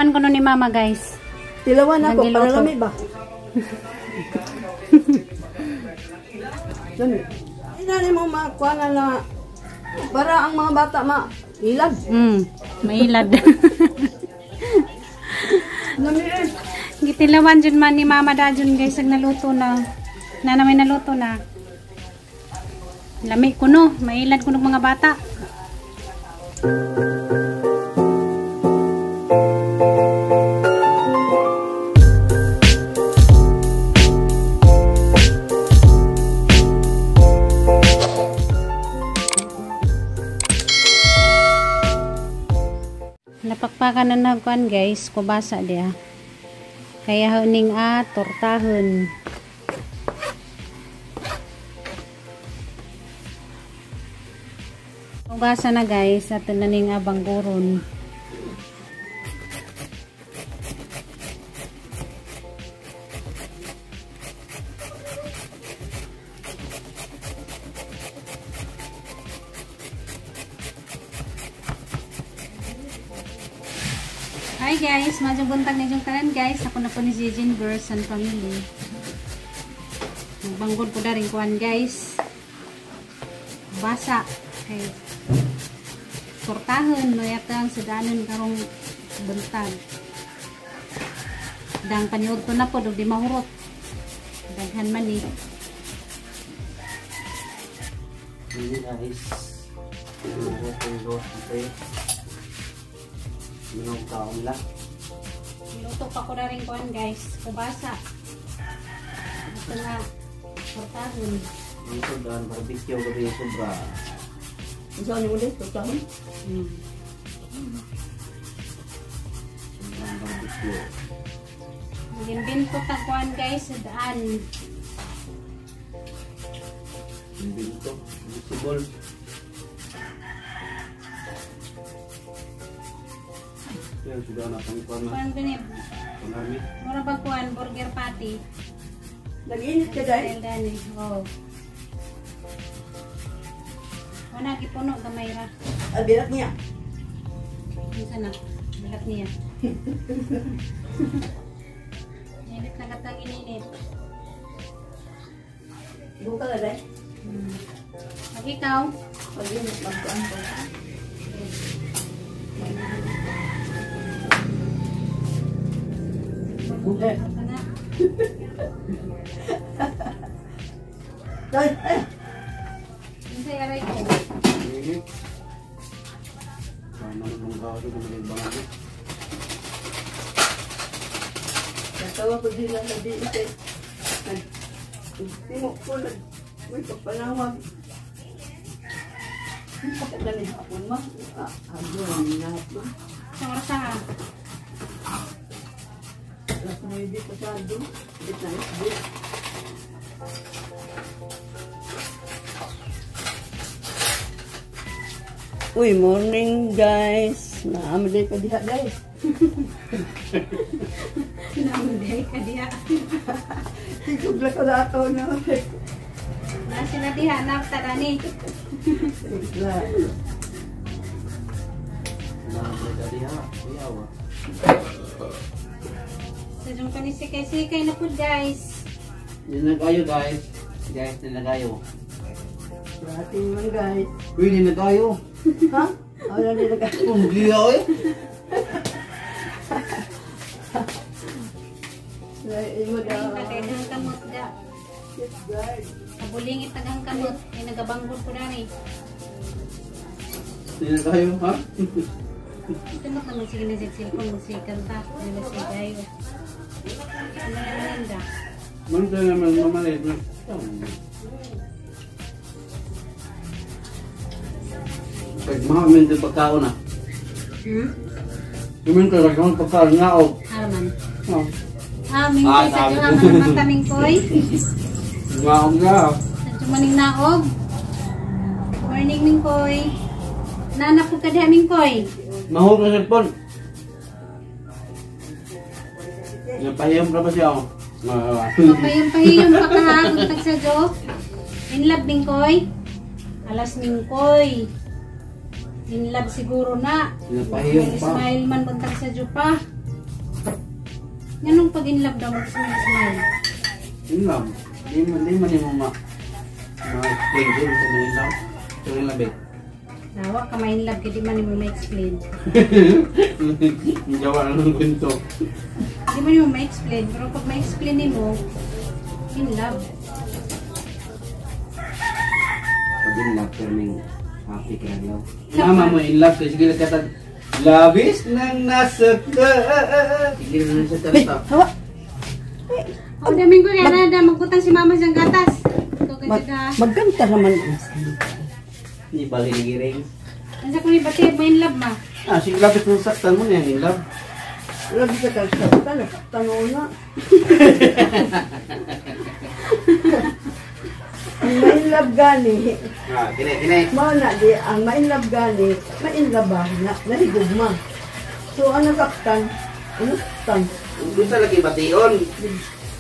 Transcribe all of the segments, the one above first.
Kuno ni Mama, guys. Tilawan ako, para Nagiluto. Lami ba? Lami. Inani mo makuha na na para ang mga bata ma ilad. Mailad. Lami eh. Gitilawan jud man ni Mama dajon, guys, ag naluto na. Na na may naluto na. Lami kuno, mailad kuno mga bata. Napakpakan na nagkuan, guys, kubasa dia. Kaya ning a tortahon. Kubasa na, guys, ato na ning abangguron. Hi guys, maayong buntag ninyong tanan, guys. Ako na po ni Jejin Girls and Family. Magbanggod ko na rin kuan, guys. Basa. Kay tortahon no yata ang sudanon karong buntag. Dang paniudto na po, di mahurot. Daghan man eh. Hindi, guys. Luto ito. Minog kaon lang. Luto pa ko na rin kuan, guys. Kubasa. Ito na. Tortahon. Ang sudan, barbecue gabi sobra. Saan yung ulit? Pagkahon? Sobrang barbecue. Gimbinto ta kuan, guys, sa daan. Imbento. Visible. Yan, sudah na pang kuan na. Kuan gani, Pang army. Mura ba kuan burger patty? Nag-init ka dahil? Style dani. Oh. Wala gipuno gamay ra. Ah, birat niya. Unsa na? Bilat niya. Init na katang ininit. Buka ka dahil? Pag ikaw, Pag-init, magkuhan ko. Okay. Ka na. Dahil, eh! Unsa aray ko? Init. Tama na mong gawa ko may bangag. Natawa ko din lang na di ite. Nag-timo ko, may pagpanawag. Bakit na ni hapon ma? Ah, agyo, ang lahat ma. Sa oras ha? 9:00 pasado. Bit na bit. Uy, morning guys. Naamday pa diha, guys. Naamday ka diha. Tigugla ko na ato na. Na sila diha na tadani. Tigugla. Naamday ka diha. Iyaw ah. Sa jung kani sikay-sikay na po, guys. Ninagayo, guys. Guys, ninagayo. Rating man, guys. Uy, ninagayo. Ha? Wala nilagay. Oh, magiya eh. Imo Ay, daw. kay kamot da. Yes, guys. Kabulingit tagang kamot. Ay nagabanggod ko dani. Ninagayo, ha? Ito mo naman sige na cellphone mo sige kanta. Ano na sige kayo. Ano na naman da? Mano naman mamalit na. Kaya mahamin din pagkaon na. Kumin ka lang ang pagkaon nga o. Araman. Oh. Ah, mingkoy Ah, sa sabi juha ko. man man mingkoy. Ngaog na. Sa jumaning naog. Morning, mingkoy. Nana po ka diha, mingkoy. Mahog na cellphone. Napahiyom ka ba siya? Oh? Ah. Papayong-pahiyong pa ka ha, buntag sa jo. In love, mingkoy. Alas, mingkoy. In love siguro na. Napahiyom pa. Smile man buntag sa jo pa. Nganong pag in love daw mag-smile smile. In love. Di man mo ma-explain din sa in love. Sa in love eh. Nawa ka ma-in love kay di man nimo ma-explain. Jawa na ng kwento. Di man nimo ma-explain pero pag ma-explain nimo in love. Pag in love, perming happy ka lang. Mama mo in love, kasi sige lang labis nang nasa ka. Sige na sa Hey, kanta. hawa. O daming ko yan na magbutang si mama siyang gatas. Ito Mag, kasi ka. magkanta naman. Hindi bali nagiring. Ansa ko ni bati ma-in love ma. Ah, sige labis nang saktan mo na yan, in love. Lagi sa kalsada, nasaktan na. Ang ma-inlove gani, Ah, kine, kine. mao na di, ang ma-inlove gani, ma-inlove ba, na, nahigugma. So, ang nasaktan, ang nasaktan, Gusto lagi bation.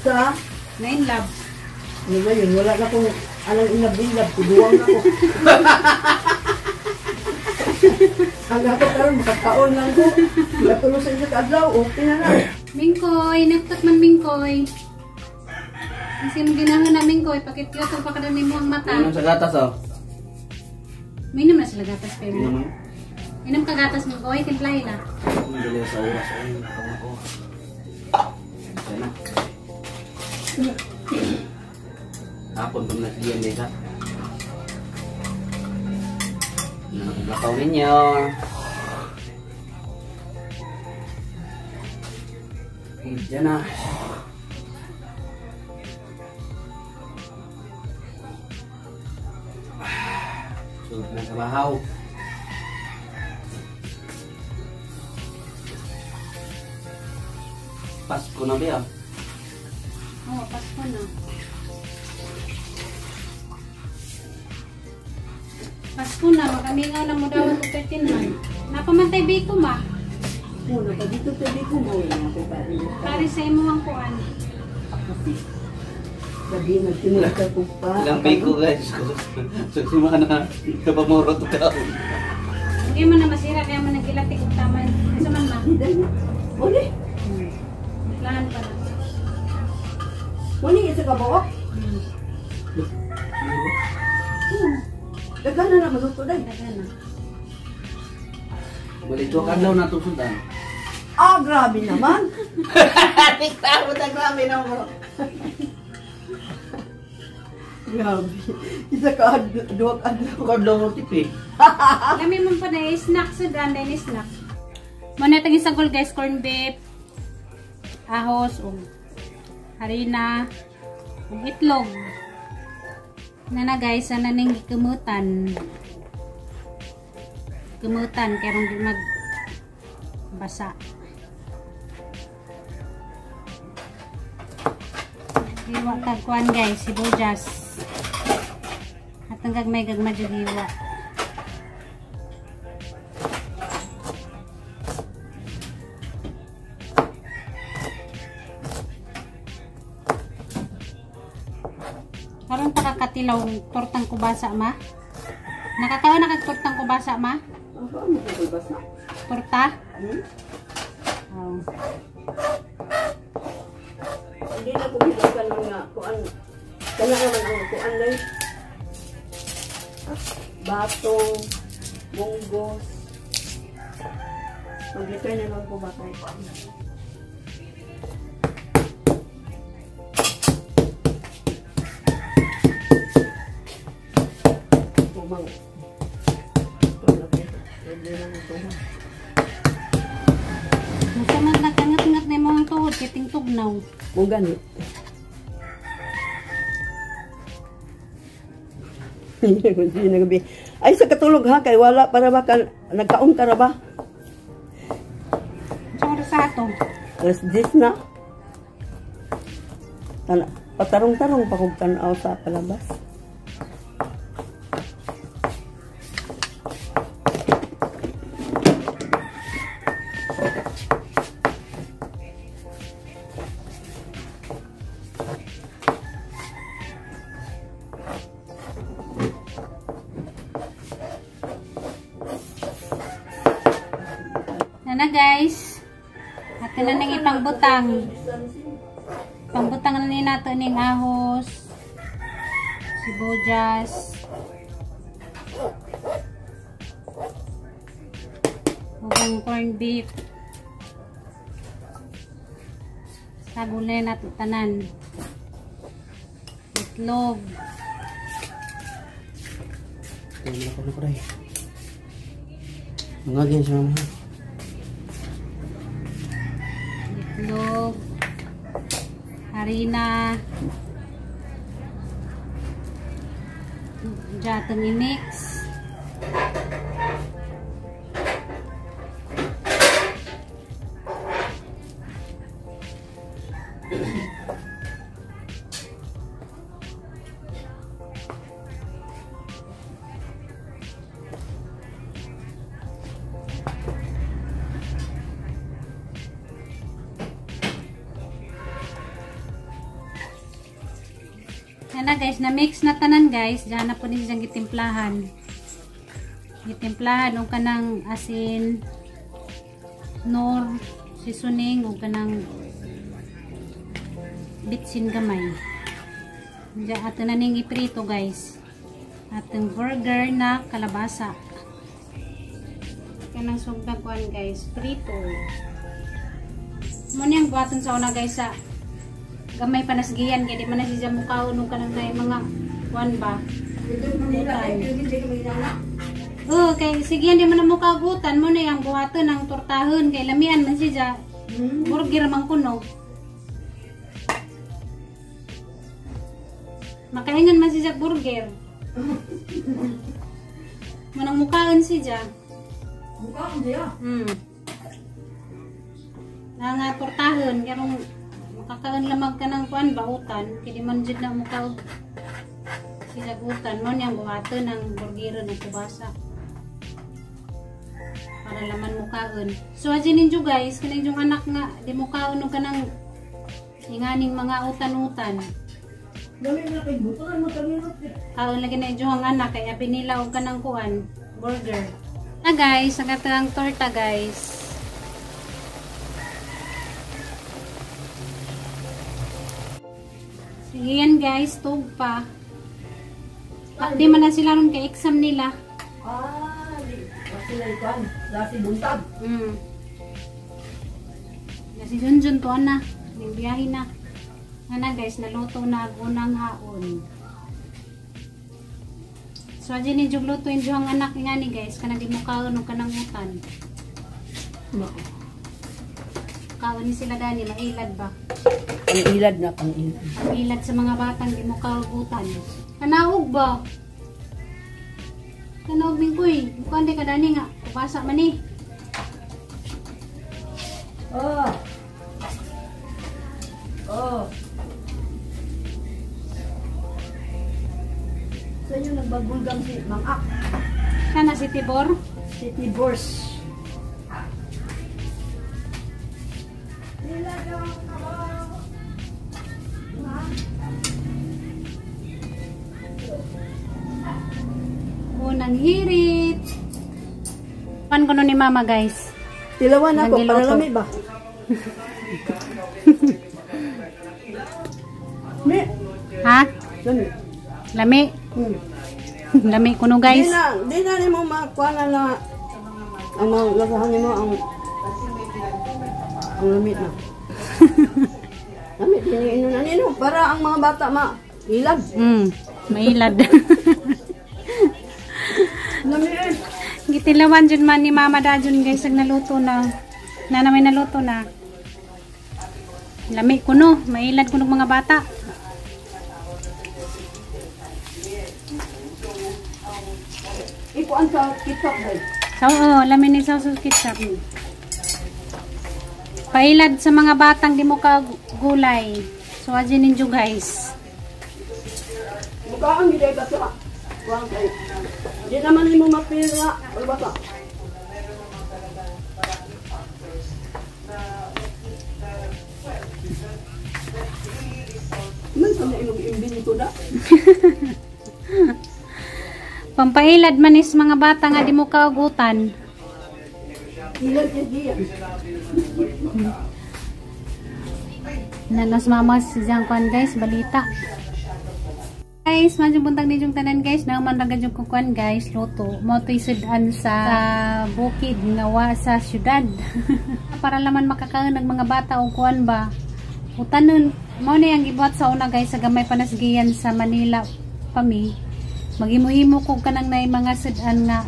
sa, Na-in love. ano ba yun, wala na kong, anong inlove-inlove, kuduwang na ko. Ang ako karon makakaon lang ko. Natulo sa isa kaadlaw, okay na na. Mingkoy, nagtot man Mingkoy. Kasi mo ginahon na Mingkoy, pakityoto pa kada nimo ang mata. Inom sa gatas, oh. Minom na sila gatas pero. Inom. Inom ka gatas Mingkoy, timplahin na. Ang dali sa oras. Ay, nakatawa ko. Siya na. Hapon pa na siya nila. Nakablakaw ninyo. Diyan na. Sulod na sa bahaw. Pasko na ba? Oo, Pasko na. Pasko na, makamingaw na mo daw ang 13 man. Napamantay biko ma. Muna pa dito sa biko mo na ako pa rin. Pare sa imo ang kuan. Sabi nagtinod ka ko pa. Ilang biko guys. Suksima na. Kapamurot ka. Hindi mo na masira kaya man nagilati kung taman. Asa man ma? Uli, Lahan pa na. uli isa ka ba? Daghan na na maluto dai. Daghan na. Balik ka adlaw na itong sundan. Ah, grabe naman. Tiktakot na grabe naman. Grabe. Isa ka duwa ka adlaw. Kadlaw mo tipi. Lami man pa na snack sa dan din snack. Muna itong isang guys, corn beef, ahos, ug harina, ug itlog. Nana guys, sana ning gikumutan. Kumutan kay rong di mag basa. Hiwa tag kuan guys, sibuyas. At ang gagmay gagmay jud hiwa. Karon pa kakatilaw tortang kubasa ma. Nakakaon na kag tortang kubasa ma? Ang saan mo ko basa? Torta? Hmm? Oh. Hindi na ko bilugan mga kuan. Kana naman ang kuan dai. Batong, munggos. Mag-return na lang ko ba tayo? Kumang. Musunod na kangat-ngat na imong tuhod kay tingtugnaw. Mo gani. Hindi na gabi. Ay sa katulog ha kay wala para ba ka, nagkaon ka ra ba? Sa oras sa ato. Alas 10 na. Tana, patarong-tarong pa kog tan-aw sa palabas. Nana guys. At Ato na ning ipangbutang. Pangbutang na ni nato ning ahos, sibuyas, ug ang corned beef. Sagol na nato tanan. Itlog. Kaya ko na ko dai. Mga ganyan sa mama. Itlog, harina, jatong i-mix. Yan na guys, na-mix na tanan guys. Diyan na po ni siyang gitimplahan. Gitimplahan og kanang asin, nor, seasoning og kanang bitsin gamay. Diyan ato na ning iprito guys. Atong burger na kalabasa. Kanang sugdag kuan guys, prito. Mo niyang buhaton sa una guys sa gamay pa nasgiyan kay di man na siya mukaon og kanang nay mga kuan ba. Oh, kay sige di man na mukagutan mo na yang buhaton ang tortahon kay lamian man siya. Burger man kuno. Makaingon man siya burger. Manang mukaon siya. Mukaon siya. Nga tortahon karong makakaon lamang ka ng kuan bautan kay di man jud na mukaog sisagutan mo niyang buhaton ang burgero ng kubasa para laman mukaon. So aji ninyo guys, kanang inyong anak nga di mukaon og kanang inganing mga utan-utan. Dami na kay butuan mo taminot. Kaon lagi na inyong anak kay abi nila og kanang kuan burger. Na guys, ang atong torta guys. Sige yan guys, tug pa. Di man na sila ron kay exam nila. Ah, di sila ikuan. Lasi buntag. Nasi Junjun to na. Ning biyahe na. Ana guys, naluto na ang unang haon. So aji ni jug luto yung ang anak nga ni guys, kanang di mo kaon og kanang utan. Kaon ni sila dani, mailad ba? Ang ilad na, pang ilad. Ang ilad sa mga batang di mo kaugutan. Kanaog ba? Kanaog mingkoy. Kuan di ka dani nga. Kubasa man ni. Oh. Oh. Sa inyo nagbagulgang si Mang Ak. Sana si Tibor? Si Tibors. Unang hirit. Pan kuno ni mama guys. Tilawan ako para lami ba? Mi. Ha? Lami. Lami. Lami kuno guys. Di na nimo makuha na ang lasahan nimo ang lami na. Lami dinhi na nino para ang mga bata ma ilad. Mailad. Lami eh. Gitilawan jud man ni Mama Dajun guys ag naluto na. Na may naluto na. Lami kuno, mailad kuno mga bata. Ikuan sa ketchup guys. So, oh, lami ni sa ketchup. Pailad sa mga batang di mo ka gulay. So aji ninyo guys. Mukaan gid ka sa. Kuan kay. Di naman nimo mapil nga basta. Man sa imong imbento da. Pampailad man is mga bata nga di mo kaugutan. Ilad diya. Nanas mama si Jang kuan guys, balita. Guys, madyong buntag ninyong tanan guys. Naman ra gyud ko kuan guys, luto. Mao to'y sudan sa bukid nga wa sa syudad. Para laman makakaon ng mga bata og kuan ba. Utanon, mao na ang gibuhat sa una guys sa gamay panasgiyan sa Manila pa mi. Maghimo-himo ko kanang nay mga sudan nga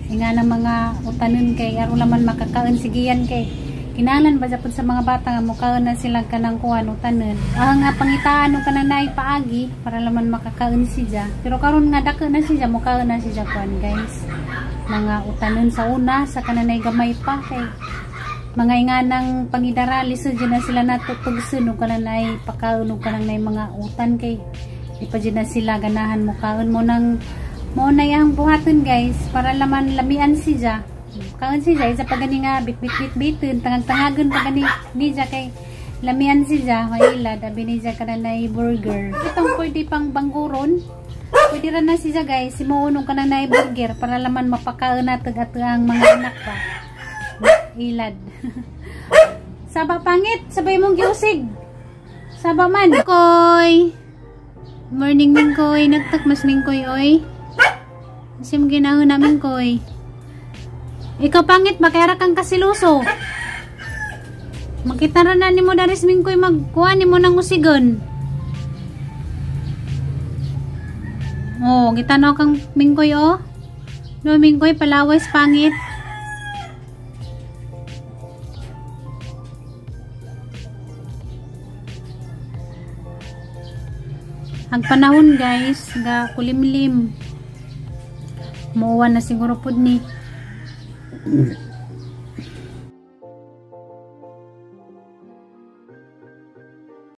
nga ng mga utanon kay aron laman makakaon sigiyan kay kinahanglan ba japod sa mga bata nga mukaon na silang kanang kuan utanon. Ah nga pangitaan og kanang naay paagi para laman makakaon siya. Pero karon nga dako na siya mukaon na siya kuan guys. Mga utanon sa una sa kananay gamay pa kay mga inganang pangidara lisod jud na sila natutugson og kananay pakaon og kanang nay mga utan kay di pa jud na sila ganahan mukaon mo nang mo na yang buhaton guys para laman lamian siya. Kaon siya isa pa gani nga bit-bit-bit-bitin tangag-tangagon pa gani niya kay lamian siya maila dabi niya kananay burger. Itong pwede pang bangguron. Pwede ra na siya guys simuon og kananay burger para laman mapakaon natag ato ang mga anak pa. Ilad. Saba pangit, sabay mong giusig. Saba man. Koy. Morning Mingkoy, nagtakmas Mingkoy oy. Kasi mong ginahon namin koy. Ikaw pangit ba kaya ra kang kasiluso. Makita ra na nimo daris Mingkoy magkuha nimo nang usigon. Oh, gitanaw kang Mingkoy oh. No Mingkoy palawes pangit. Ang panahon guys, ga kulimlim. Muuwan na siguro pud ni.